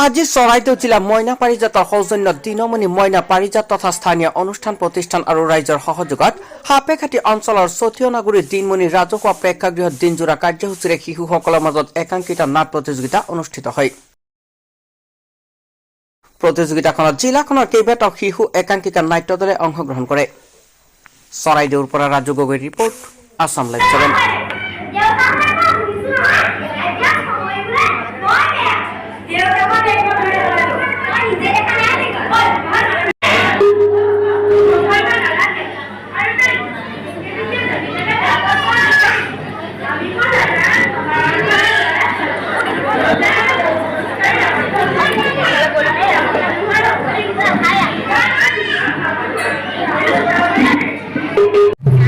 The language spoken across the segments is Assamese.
আজি চৰাইদেউ জিলা মইনা পাৰিজাতৰ সৌজন্যত দিনমণি মইনা পাৰিজাত তথা স্থানীয় অনুষ্ঠান প্ৰতিষ্ঠান আৰু ৰাইজৰ সহযোগত সাপেখাতি অঞ্চলৰ চথিয়নাগুৰি দিনমণি ৰাজহুৱা প্ৰেক্ষাগৃহত দিনজোৰা কাৰ্যসূচীৰে শিশুসকলৰ মাজত একাংকিতা নাট প্ৰতিযোগিতা অনুষ্ঠিত হয়। প্ৰতিযোগিতাখনত জিলাখনৰ কেইবাটাও শিশু একাংকিকা নাট্য দলে অংশগ্ৰহণ কৰে। চৰাইদেউৰ পৰা ৰাজু গগৈৰ ৰিপৰ্ট, আছাম লাইভ 7। দেউতাক মই শুনিছো নহয়, এতিয়া সময় বোলে মই বেয়া। দেউতাকৰ দেখিব ধৰে, মই নিজে দেখা নাই নেকি? ঐ, নালাগে। আৰু তই জানিব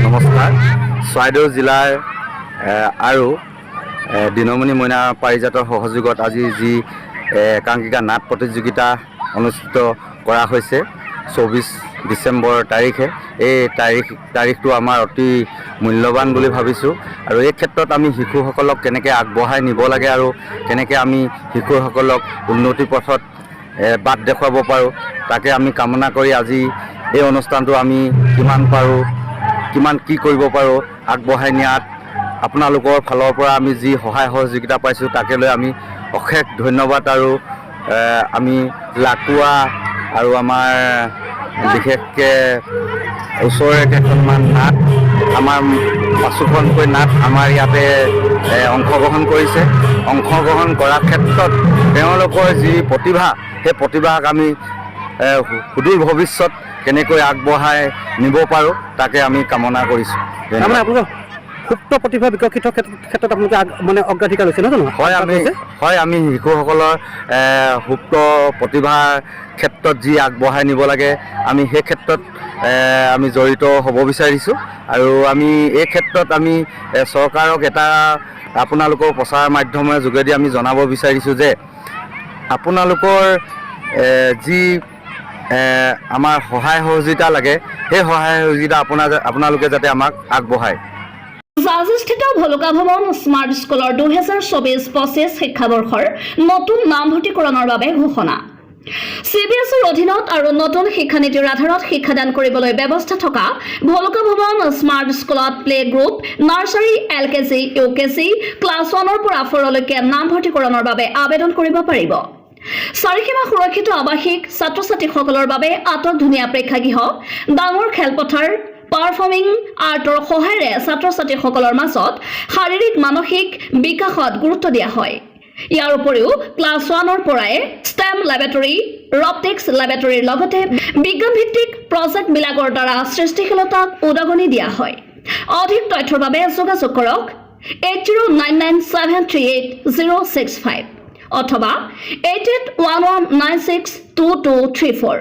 নমস্কাৰ। চৰাইদেউ জিলাৰ আৰু দিনমণি মইনা পাৰিজাতৰ সহযোগত আজি যি একাংকিকা নাট প্ৰতিযোগিতা অনুষ্ঠিত কৰা হৈছে 24 ডিচেম্বৰ তাৰিখে, এই তাৰিখটো আমাৰ অতি মূল্যৱান বুলি ভাবিছোঁ। আৰু এই ক্ষেত্ৰত আমি শিশুসকলক কেনেকৈ আগবঢ়াই নিব লাগে আৰু কেনেকৈ আমি শিশুসকলক উন্নতি পথত বাট দেখুৱাব পাৰোঁ, তাকে আমি কামনা কৰি আজি এই অনুষ্ঠানটো আমি কিমান পাৰোঁ, কিমান কি কৰিব পাৰোঁ আগবঢ়াই নিয়াত আপোনালোকৰ ফালৰ পৰা আমি যি সহায় সহযোগিতা পাইছোঁ, তাকে লৈ আমি অশেষ ধন্যবাদ। আৰু আমি লাকুৱা আৰু আমাৰ বিশেষকৈ ওচৰৰে কেইখনমান নাট, আমাৰ পাঁচোখনকৈ নাট আমাৰ ইয়াতে অংশগ্ৰহণ কৰিছে। অংশগ্ৰহণ কৰাৰ ক্ষেত্ৰত তেওঁলোকৰ যি প্ৰতিভা, সেই প্ৰতিভাক আমি সুদূৰ ভৱিষ্যত কেনেকৈ আগবঢ়াই নিব পাৰোঁ, তাকে আমি কামনা কৰিছোঁ। তাৰমানে আপোনালোকৰ সুপ্ত প্ৰতিভা বিকশিত ক্ষেত্ৰত আপোনালোকে মানে অগ্ৰাধিকাৰ লৈছে, নহয় জানো? হয়, আমি হৈছে? হয়, আমি শিশুসকলৰ সুপ্ত প্ৰতিভাৰ ক্ষেত্ৰত যি আগবঢ়াই নিব লাগে, আমি সেই ক্ষেত্ৰত আমি জড়িত হ'ব বিচাৰিছোঁ। আৰু আমি এই ক্ষেত্ৰত আমি চৰকাৰক এটা আপোনালোকৰ প্ৰচাৰ মাধ্যমৰ যোগেদি আমি জনাব বিচাৰিছোঁ যে আপোনালোকৰ যি আমাৰ সহায় সহযোগিতা লাগে, সেই সহায় সহযোগিতা আপোনালোকে যাতে আমাক আগবঢ়ায়। জাঁজীস্থিত ভলুকা ভৱন স্মাৰ্ট স্কুলৰ 2024-25 শিক্ষাবৰ্ষৰ নতুন নামভৰ্তিকৰণৰ বাবে ঘোষণা। চিবিএছইৰ অধীনত আৰু নতুন শিক্ষানীতিৰ আধাৰত শিক্ষাদান কৰিবলৈ ব্যৱস্থা থকা ভলুকা ভৱন স্মাৰ্ট স্কুলত play group, nursery, LKG, UKG, class ওৱানৰ পৰা ফ'ৰলৈকে নামভৰ্তিকৰণৰ বাবে আবেদন কৰিব পাৰিব। চাৰিসীমা সুৰক্ষিত আৱাসিক, ছাত্ৰ ছাত্ৰীসকলৰ বাবে আটক ধুনীয়া প্ৰেক্ষাগৃহ, ডাঙৰ খেলপথাৰ, পাৰফৰ্মিং আৰ্টৰ সহায়েৰে ছাত্ৰ ছাত্ৰীসকলৰ মাজত শাৰীৰিক মানসিক বিকাশত গুৰুত্ব দিয়া হয়। ইয়াৰ উপৰিও ক্লাছ ওৱানৰ পৰাই ষ্টেম লেবৰেটৰী, ৰবটিক্স লেবৰেটৰীৰ লগতে বিজ্ঞানভিত্তিক প্ৰজেক্টবিলাকৰ দ্বাৰা সৃষ্টিশীলতাক উদগনি দিয়া হয়। অধিক তথ্যৰ বাবে যোগাযোগ কৰক 8099738065 অথবা 8811962234।